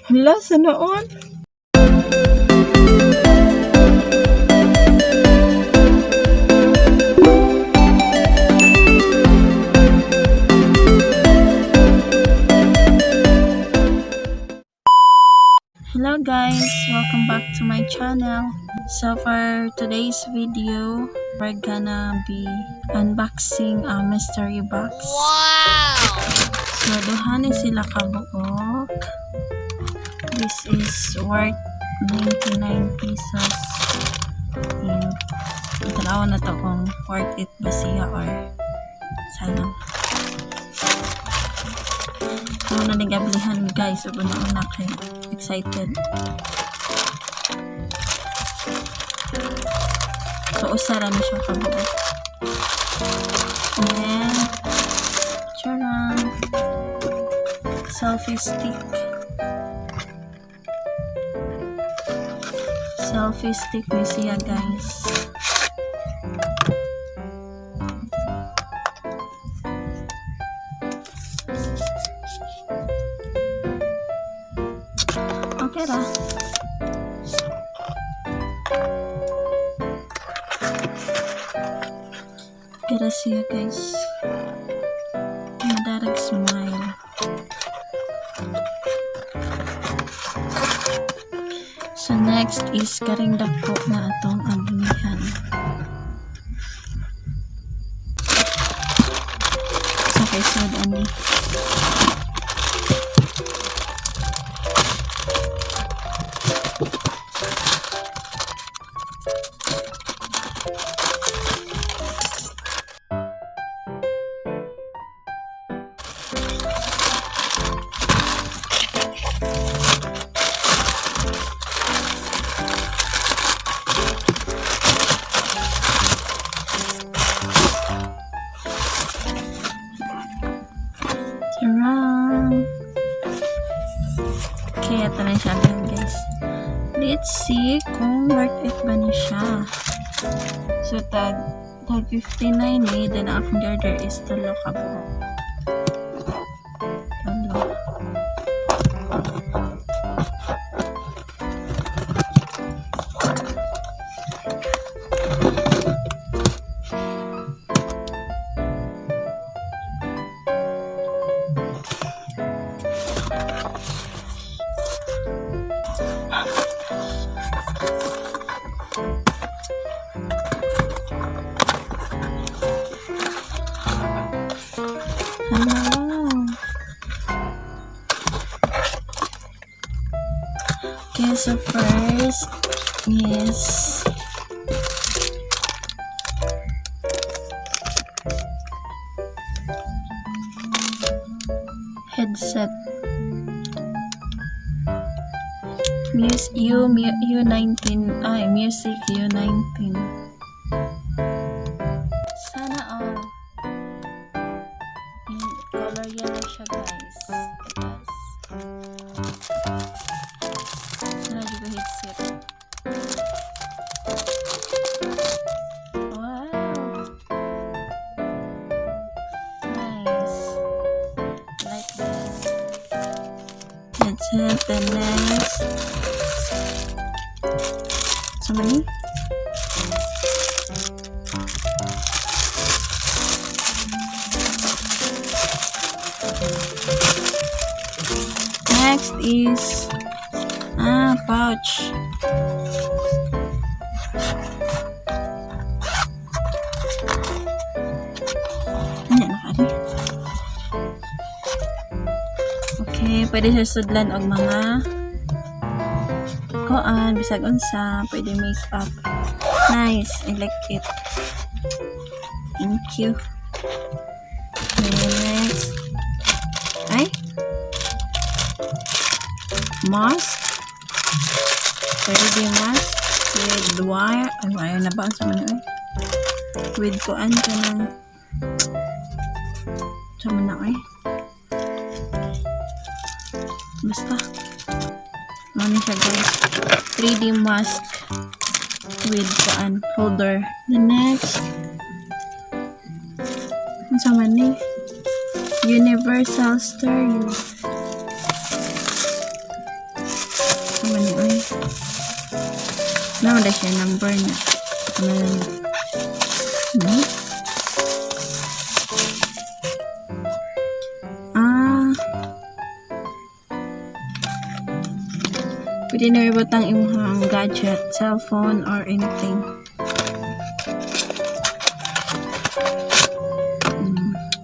Hala, sa noon. Hello guys, welcome back to my channel. So for today's video, we're gonna be unboxing a mystery box. Wow! So duha ni sila kabuok. This is worth 99 pesos. And tanaw na to kung worth it ba siya or sana. Ako na nagablihan, guys. Ug una-una kay excited. So usa ra ni siya kabuok. And then, charan! Selfie stick. Selfie stick ni siya, guys. Okay ra. Okay ra siya, guys. Madarag smile. So next is karing dako na atong ablihan. Sa kay sud ani. Tarang! Okay, ito na siya ablihan, guys. Let's see kung worth it ba ni siya. So tag 59 eh, then ang akong order is tulo ka buok. Tulo. Hello. Okay, so first is headset. Muse U U19, ay, Music U19. Sana all. And color yellow siya, guys. Tapos, sana dito headset. Wow! Nice. Like this. Headset. The next. So many? Next is pouch. Ano na kari? Okay, pwede siya sudlan og mga kuan, bisag unsa, pwede make up. Nice, I like it. Thank you. Next. Ay, mask. 3D mask with wire. Ay, wire na ba? Ang sama na eh. With kuan ka ng sama na eh. Basta. Ano siya, guys? 3D mask with kuan holder. The next. Ang sama ni Universal Stereo. Naa na siya number na. Ano lang. Ah. Pwede na ibutang imong gadget, cellphone, or anything.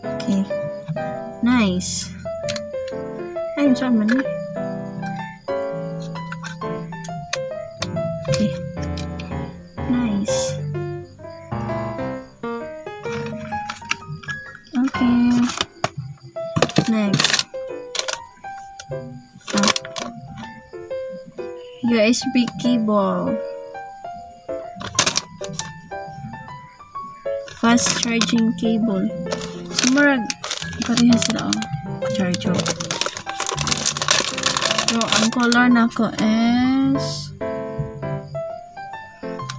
Okay. Nice. Ay, saan man eh? Okay. Nice. Okay. Next. Ah. USB cable. Fast charging cable. So, murag, pareha sila, oh. Charger. So, ang color nako is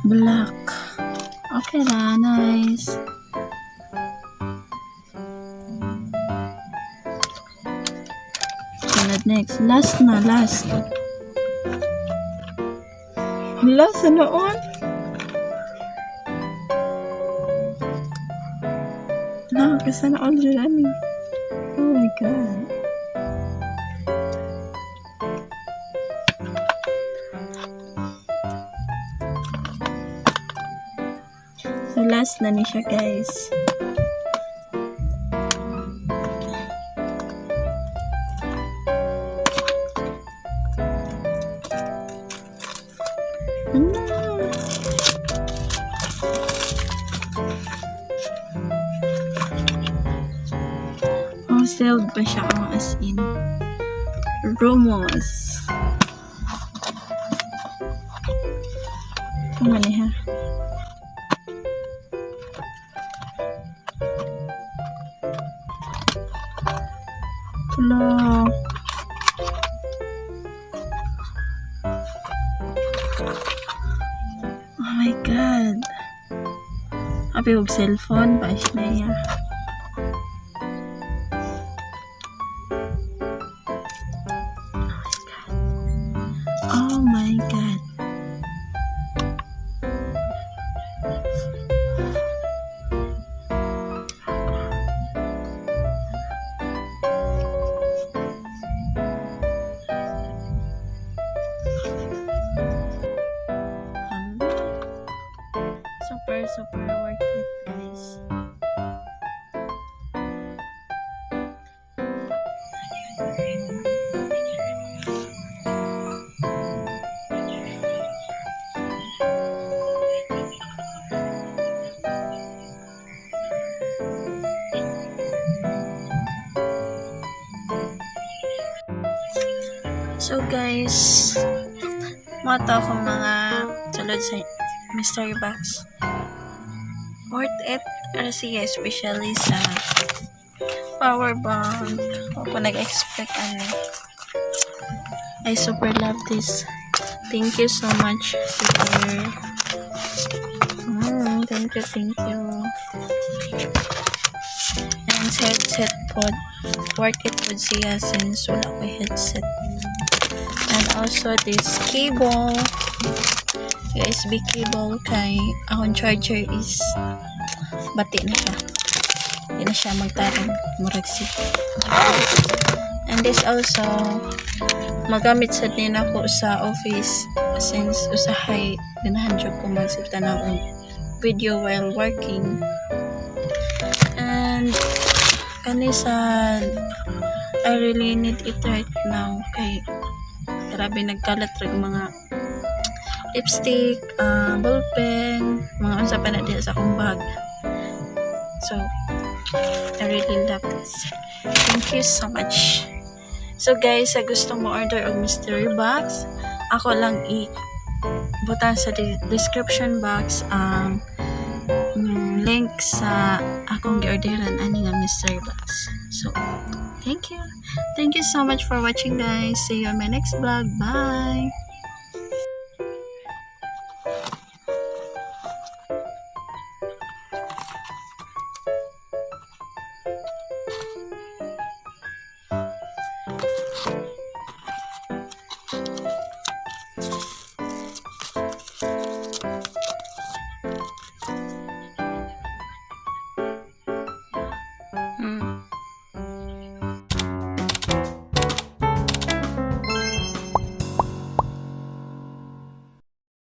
black. Okay ra, nice. Sunod next. Last na, last. Hala, sa noon? Hala, kasi na all dyan ani. Oh my God. So, last na ni siya, guys. Ano? Oh, sealed pa siya. Oh, as in. Rumos. Kung ano ha? Hala. Oh my God. Happy og cellphone pa siya na iya. Oh my God. Oh my God. Hala. Super, super worth it, guys. So guys, mao to akong mga sulod sa mystery box. Worth it ra siya, especially sa power bank. Ako nag-expect ano. I super love this. Thank you so much, sir. Thank you, thank you. And sa headset pod, worth it pod siya since wala ko headset. And also this cable, USB cable, kay akong charger is bati na siya. Di na siya magtarong murag si. And this also magamit sad ni nako sa office since usahay ganahan jud ko magsigtanaw og video while working. And kani sa I really need it right now kay grabe nagkalat rag mga lipstick, ballpen, mga unsa pa na diha sa akong bag. So, I really love this. Thank you so much. So guys, sa gusto mo order og mystery box, ako lang i butang sa description box ang link sa akong gi-orderan ani nga mystery box. So, thank you. Thank you so much for watching, guys. See you on my next vlog. Bye!